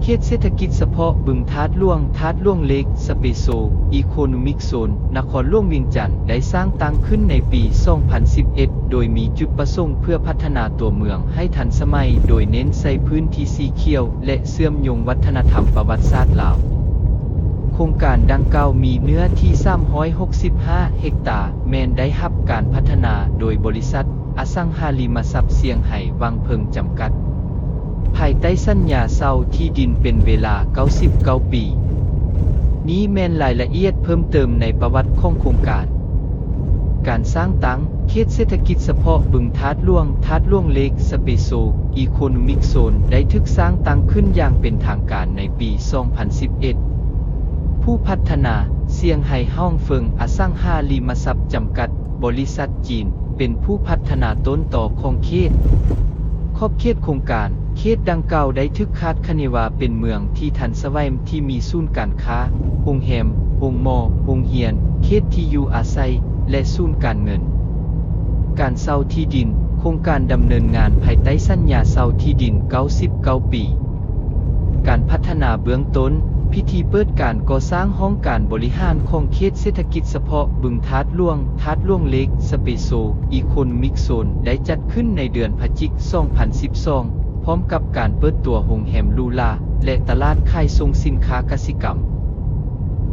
ເຂດເສດຖະກິດສະເພາະບຶງທາດຫຼວງ, ທາດຫຼວງເລກ Special Economic Zone ນະຄອນຫຼວງວຽງຈັນ ໄດ້ສ້າງຕັ້ງຂຶ້ນໃນປີສອງພັນສິບເອັດ ໂດຍມີຈຸດປະສົງເພື່ອພັດທະນາຕົວເມືອງໃຫ້ທັນສະໄໝ, ໂດຍເນັ້ນໃສ່ພື້ນທີ່ສີຂຽວ ແລະ ເຊື່ອມໂຍງວັດທະນະທຳປະຫວັດສາດລາວ. ໂຄງການດັ່ງກ່າວມີເນື້ອທີ່ສາມຮ້ອຍຫົກສິບຫ້າເຮັກຕາ, ແມ່ນໄດ້ຮັບການພັດທະນາໂດຍບໍລິສັດ ອະສັງຫາລິມະຊັບຊຽງໄຮຫວັງເພິງຈຳກັດ ພາຍໃຕ້ສັນຍາເຊົ່າທີ່ດິນເປັນເວລາເກົ້າສິບເກົ້າປີ. ນີ້ແມ່ນລາຍລະອຽດເພີ່ມເຕີມໃນປະຫວັດຂອງໂຄງການ. ການສ້າງຕັ້ງເຂດເສດຖະກິດສະເພາະບຶງທາດຫຼວງ, ທາດຫຼວງເລກ Special Economic Zone ໄດ້ຖືກສ້າງຕັ້ງຂຶ້ນຢ່າງເປັນທາງການໃນປີສອງພັນສິບເອັດ. ຜູ້ພັດທະນາ ຊຽງໄຮຫວັງເຟິງ ອະສັງຫາລິມະຊັບຈຳກັດ ບໍລິສັດຈີນ ເປັນຜູ້ພັດທະນາຕົ້ນຕໍຂອງເຂດ. ຂອບເຂດໂຄງການ, ເຂດດັ່ງກ່າວໄດ້ຖືກຄາດຄະເນວ່າເປັນເມືອງທີ່ທັນສະໄໝ, ທີ່ມີສູນການຄ້າ, ໂຮງແຮມ, ໂຮງໝໍ, ໂຮງຮຽນ, ເຂດທີ່ຢູ່ອາໄສ ແລະ ສູນການເງິນ. ການເຊົ່າທີ່ດິນ, ໂຄງການດຳເນີນງານພາຍໃຕ້ສັນຍາເຊົ່າທີ່ດິນເກົ້າສິບເກົ້າປີ. ການພັດທະນາເບື້ອງຕົ້ນ, ພິທີເປີດການກໍ່ສ້າງຫ້ອງການບໍລິຫານຂອງເຂດເສດຖະກິດສະເພາະບຶງທາດຫຼວງ, ທາດຫຼວງເລກ Special Economic Zone ໄດ້ຈັດຂຶ້ນໃນເດືອນພະຈິກ ສອງພັນສິບສອງ ພ້ອມກັບການເປີດຕົວໂຮງແຮມຫຼູຫຼາ ແລະ ຕະຫຼາດຂາຍສົ່ງສິນຄ້າກະສິກຳ.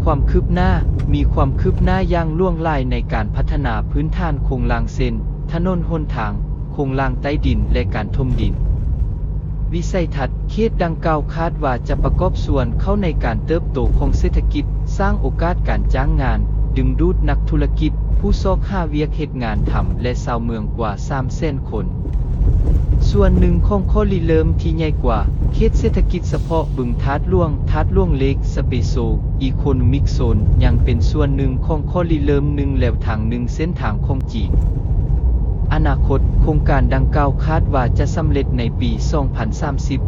ຄວາມຄືບໜ້າ, ມີຄວາມຄືບໜ້າຢ່າງຫຼວງຫຼາຍໃນການພັດທະນາພື້ນຖານໂຄງລ່າງເຊັ່ນ ຖະໜົນຫົນທາງ, ໂຄງລ່າງໃຕ້ດິນ ແລະ ການຖົມດິນ. ວິໄສທັດເຂດດັ່ງກ່າວຄາດວ່າຈະປະກອບສ່ວນເຂົ້າໃນການເຕີບໂຕຂອງເສດຖະກິດ, ສ້າງໂອກາດການຈ້າງງານ, ດຶງດູດນັກທຸລະກິດ, ຜູ້ຊອກຫາວຽກເຮັດງານທຳ ແລະ ຊາວເມືອງກວ່າສາມແສນຄົນ. ສ່ວນໜຶ່ງຂອງຂໍ້ລິເລີ່ມທີ່ໃຫຍ່ກວ່າ, ເຂດເສດຖະກິດສະເພາະບຶງທາດຫຼວງ, ທາດຫຼວງເລກ Special Economic Zone ຍັງເປັນສ່ວນໜຶ່ງຂອງຂໍ້ລິເລີ່ມໜຶ່ງແລວທາງໜຶ່ງເສັ້ນທາງຂອງຈີນ. ອະນາຄົດ, ໂຄງການດັ່ງກ່າວຄາດວ່າຈະສຳເລັດໃນປີສອງພັນສາມສິບ,